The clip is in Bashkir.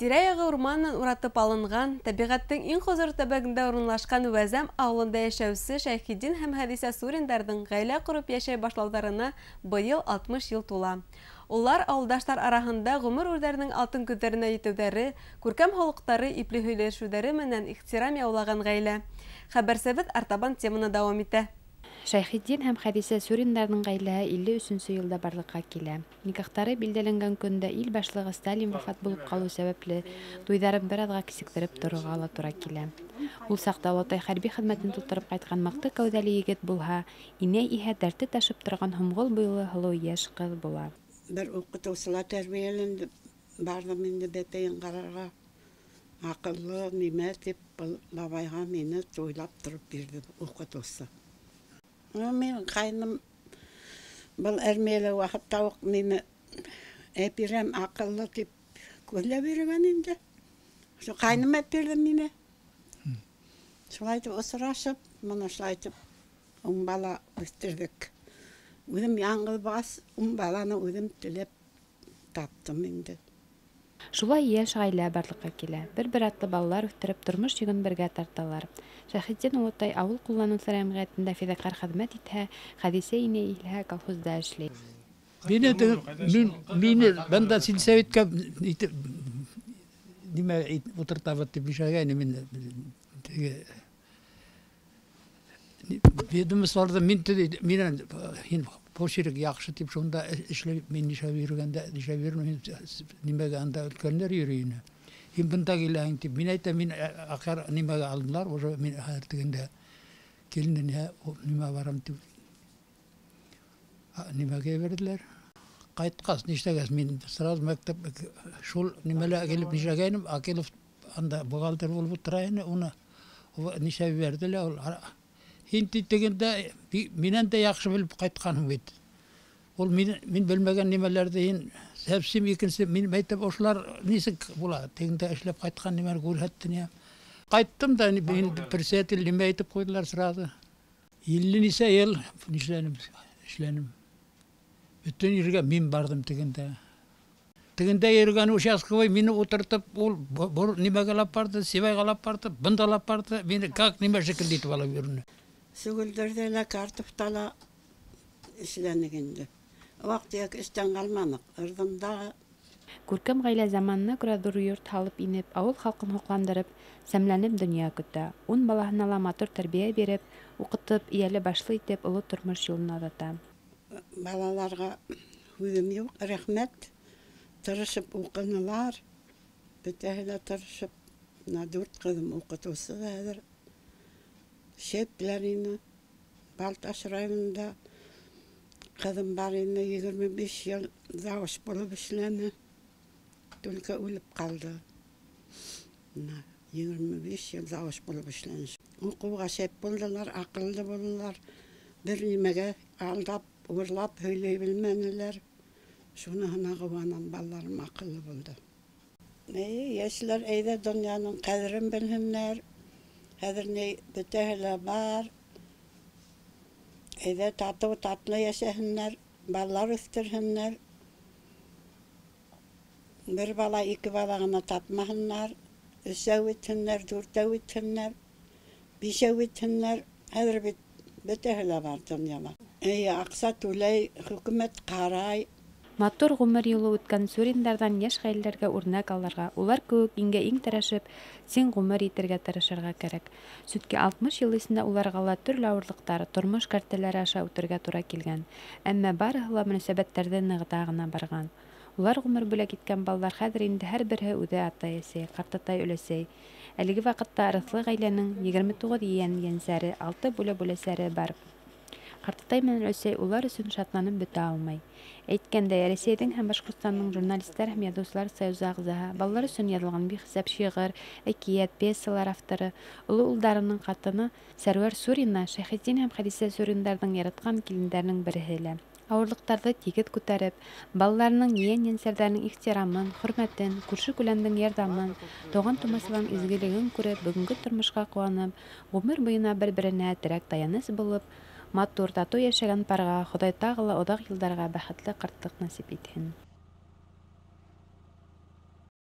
Тирә-яғы урман менән уратып алынған, тәбиғәттең иң хозур төбәгендә урынлашҡан Вәзәм ауылында йәшәүсе Шәйхетдин һәм Хәҙисә Суриндарҙың ғаилә ҡороп йәшәй башлауҙарына быйыл 60 йыл тула. Улар ауылдаштар араһында ғүмер үҙҙәренең алтын көҙҙәренә етеүҙәре, күркәм холоҡтары, ипле һөйләшеүҙәре менән ихтирам яулаған ғаилә. Хәбәрсебеҙ артабан теманы дауам итә. Шәйхетдин һәм Хәҙисә Суриндарҙың ғаиләһе 53 йылда барлыҡҡа килә. Никахтары билдәләнгән көндә ил башлығы Сталин вафат булып ҡалыу сәбәпле туйҙарын бер аҙға кисектереп торорға ла тура килә. Ул саҡта олатай хәрби хеҙмәтен тултырып ҡайтҡан мыҡты кәүҙәле егет булһа, инәй иһә дәрте ташып торған һомғол буйлы һылыу йәш ҡыҙ була. Бер уҡытыусыла тәрбиәләнде, барҙым инде бәпәйен ҡарарға. Аҡыллы нимә тип был бабайға мине туйлап тороп бирҙе уҡытыусы. Мин ҡайным был әрмиәлә ваҡытта уҡ мине әпирәм аҡыллы тип күҙләп йөрөгән инде. Шул ҡайным әпирҙе мине. Шулай итеп осрашып, мына шулай итеп 10 бала үҫтерҙек. Үҙем яңғыҙ бас, 10 баланы үҙем теләп таптым инде. Шулай йәш ғаилә барлыҡҡа килә. Бер-бер атлы балалар үҫтереп, тормош йөгөн бергә тарталар. Шәйхетдин олатай ауыл ҡулланыусылар йәмғиәтендә фиҙаҡәр хеҙмәт итһә, Хәҙисә инәй иһә колхозда эшләй. Мине бында сельсоветка нимә ултыртабыҙ тип нишләгәйне мин теге ведомстволарҙа мин минән һин почерк яҡшы тип шунда эшләп мин нишләп йөрөгәндә нишләп йөрөм нимәгә анда өлкәннәр йөрөй ине. Һин бында киләһең тип мин әйтәм, мин аҡыр нимәгә алдылар, уже мин хәҙер тегендә килененә нимә барам тип нимәгә бирҙеләр. Ҡайтҡас нишләгәс мин сразу мәктәп шул нимәлә килеп нишләгәйнем, Акилов анда бухгалтер булып ултыра ине, уны нишләп бирҙеләр ул. Һин тигәндә минән дә яҡшы белеп ҡайтҡанһың бит. Ул мин белмәгән нимәләрҙе һин совсем икенсе, мин әйтеп ошолар нисек була, тегендә эшләп ҡайтҡан нимәләр күрһәтте. Ҡайттым да мин председатель нимә әйтеп ҡуйҙылар сразу. 50 нисә йыл нишләнем, эшләнем. Бөтөн ергә мин барҙым тегендә. Тегендә йөрөгән участковый мине ултыртып, ул нимәгә алып барҙы, Сибайға алып барҙы, бында алып барҙы, мине как нимә шикелле итеп алып йөрөнө. Сөгөлдөрҙә лә, картофта ла эшләнек инде. Ваҡ-төйәк эштән ҡалманыҡ. Ырҙында. Күркәм ғаилә заманына күрә ҙур йорт һалып инеп, ауыл халҡын һоҡландырып, сәмләнеп донъя көтә. 10 балаһына ла матур тәрбиә биреп, уҡытып, эйәле башлы итеп, оло тормош юлына оҙата. Балаларға һүҙем юҡ, рәхмәт. Тырышып уҡынылар, бөтәһе лә тырышып. Бына 4 ҡыҙым уҡытыусы ҙа хәҙер. Шәпләр ине. Балтас районында ҡыҙым бар ине, 25 йыл завуч булып эшләне. Только үлеп ҡалды. Бына 25 йыл завуч булып эшләне. Уҡыуға шәп булдылар, аҡыллы булдылар. Бер нимәгә алдап, урлап һөйләй белмәнеләр. Шуныһына ҡыуанам, балаларым аҡыллы булды. Йәшләр әйҙә донъяның ҡәҙерен белһеннәр. Хәҙер ни бөтәһе лә бар. Әйҙә татыу татлы йәшәһеннәр, балалар үҫтерһеннәр. Бер бала, ике бала ғына тапмаһыннар. Өсәү итһеннәр, дүртәү итһеннәр, бишәү итһеннәр. Хәҙер бит бөтәһе лә бар донъяла. Аҡса түләй, хөкүмәт ҡарай. Матур ғүмер юлы үткән Суриндарҙан йәш ғаиләләргә үрнәк алырға, улар кеүек иңгә иң тәрәшеп, син ғүмер итергә тырышырға кәрәк. Сөнки 60 йыл эсендә уларға ла төрлө ауырлыҡтар, тормош кәртәләре аша үтергә тура килгән. Әммә барыһы ла мөнәсәбәттәрҙе нығыта ғына барған. Улар ғүмер бүләк иткән балалар хәҙер инде һәр береһе үҙе атай-әсәй, ҡартатай, өләсәй. Әлеге ваҡытта ырыҫлы ғаиләнең 29 ейән ейәнсәре, 6 бүлә-бүләсәре бар. Ҡартатай менән өләсәй улар өсөн шатланып бөтә алмай. Әйткәндәй, Рәсәйҙең һәм Башҡортостандың журналистар һәм яҙыусылар союзы ағзаһы, балалар өсөн яҙылған бихисап шиғыр, әкиәт, пьесалар авторы, оло улдарының ҡатыны Сәрүәр Сурина Шәйхетдин һәм Хәҙисә Суриндарҙың яратҡан килендәренең береһе лә. Ауырлыҡтарҙы тигеҙ күтәреп, балаларының ейән-ейәнсәрҙәренең ихтирамын, хөрмәтен, күрше-күләндең ярҙамын, туған-тумасыларының изгелеген күреп, бөгөнгө тормошҡа ҡыуанып, ғүмер буйына бер-беренә терәк-таяныс булып, матур, татыу йәшәгән парға Хоҙай тағы ла оҙаҡ йылдарға бәхетле ҡартлыҡ насип итһен.